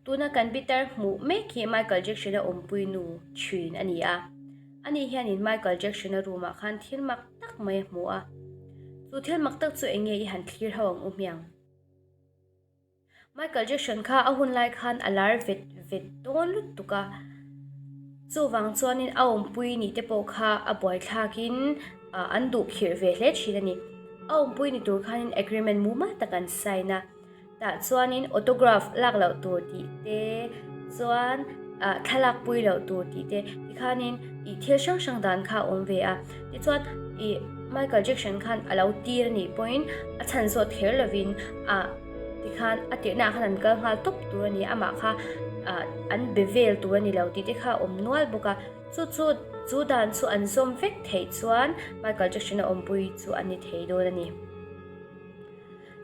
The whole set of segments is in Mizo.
Tuna kan pitar hmuh mek hi Michael Jackson-a awmpui nu thin a ni a. Ani hianin Michael Jackson-a room-ah khan thil mak tak mai a hmu a. Chu thil mak tak chu eng nge i han thlir ho ang u hmiang? Michael Jackson kha a hun lai khan a lar vet vet dawn lutuk a. Chuvang chuanin a awmpui nih te pawh kha a buaithlakin an duh khirh ve hle thin a ni. A awmpui ni tur khanin agreement mumal tak an sign a. Tah chuanin autograph lak loh tur tih te chuan ah thlalak pui loh tur tih te tikhanin ih thil hrang hrang dan kha a awm ve a. Tichuan ih Michael Jackson khan a lo tir a nih pawhin a chhan zawt kher lovin ah tikhan a tirhna ah khan an kal nghal tawp tur a ni amah kha ah an be vel tur a ni lo tih te kha a awm nual bawk a. Chu chu chu dan chu an zawm vek theih chuan Michael Jackson a awmpui chu a ni thei dawn a ni.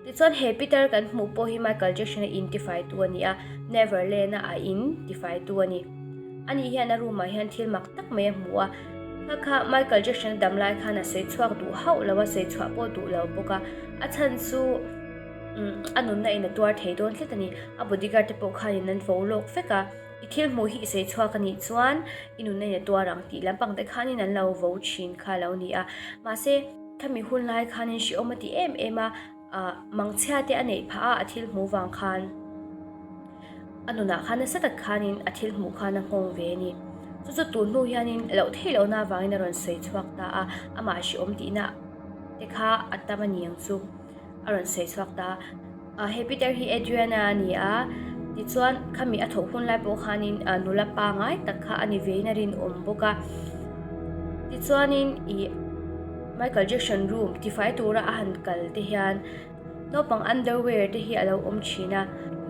Tichuan he Peter kan hmuh pawh hi Michael Jackson-a in tifaitu a ni a, Neverland-a a in tifaitu a ni. Ani hian a room-ah hian thil mak tak mai a hmu a, kha kha Michael Jackson-a dam lai khan a sawi chhuak duh hauh lo a, sawi chhuah pawh duh lo bawk a, a chhan chu a nunna in a tuar thei dawn tlat a ni. A bodyguard te pawh khanin an vo lawk vek a, i thil hmuh hi i sawi chhuak a nih chuan i nunna in a tuar ang tih lampang te khanin an lo vo thin kha a lo ni a, mahse, Khami hun lai khanin hrehawm a ti em em a, ah mangchhia te a neih phah a, a thil hmuh vang khan a nunah khan nasa tak khanin a thil hmuh khan a nghawng ve a ni. Chu chu tun hnu hianin loh theih lohna avangin a rawn sawi chhuak ta a, amah hrehawm tihna te kha a tam a ni ang chu. A rawn sawi chhuak ta a. He Peter hi Adriana a ni a, tichuan khami a thawh hun lai pawh khanin nula pangai tak kha a ni vein a rinawm bawk a. Tichuanin ih Michael Jackson room tifai tura a han kal te hian naupang underwear te hi a lo awm thin a,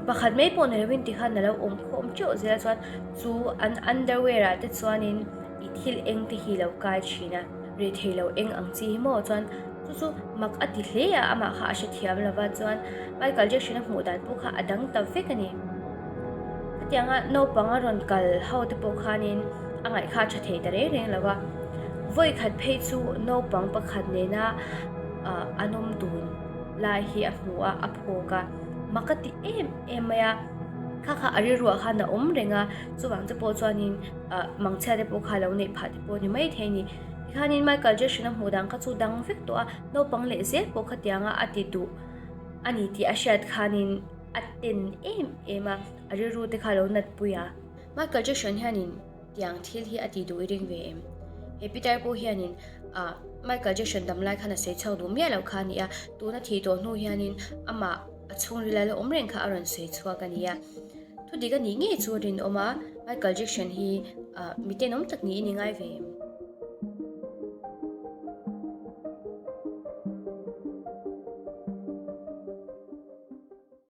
pakhat mai pawh ni lovin tikhan a lo awm khawm teuh zel a chuan chu an underwear ah te chuanin ih thil eng te hi a lo kai thin a, rethei lo eng ang chi hi maw chuan. Chu chu mak a ti hle a, amah kha a hrethiam lo va, chuan Michael Jackson a hmuh dan pawh kha a dang ta vek a ni. Khatianga naupang a rawn kal ho te pawh khanin a ngaih kha a tha thei ta reng reng lo va. Vawi khat phei chu naupang pakhat nena an awm dun lai hi a hmu a, a phawk a, mak a ti em em mai a. Kha kha a rilruah khan a awm reng a, chuvang te pawh chuanin mangchhia te pawh kha a lo neih phah te pawh a ni maithei a ni. Tikhanin Michael Jackson-a hmuh dan kha chu dang vek tawh a, naupang leh zel pawh khatianga a ti duh a ni tih a hriat khanin a ten em em a, a rilru te kha a lo natpui a. Michael Jackson hianin tiang thil hi a ti duh i ring ve em? He Peter pawh hianin ah Michael Jackson dam lai khan a sawi chhuak duh miah loh kha a ni a, tuna thih tawh hnu hianin amah a chhungril a la awm reng kha a rawn sawi chhuak a ni a. Thudik a nih ngei chu a rinawm a, Michael Jackson hi ah mi tenawm tak niin i ngai ve em?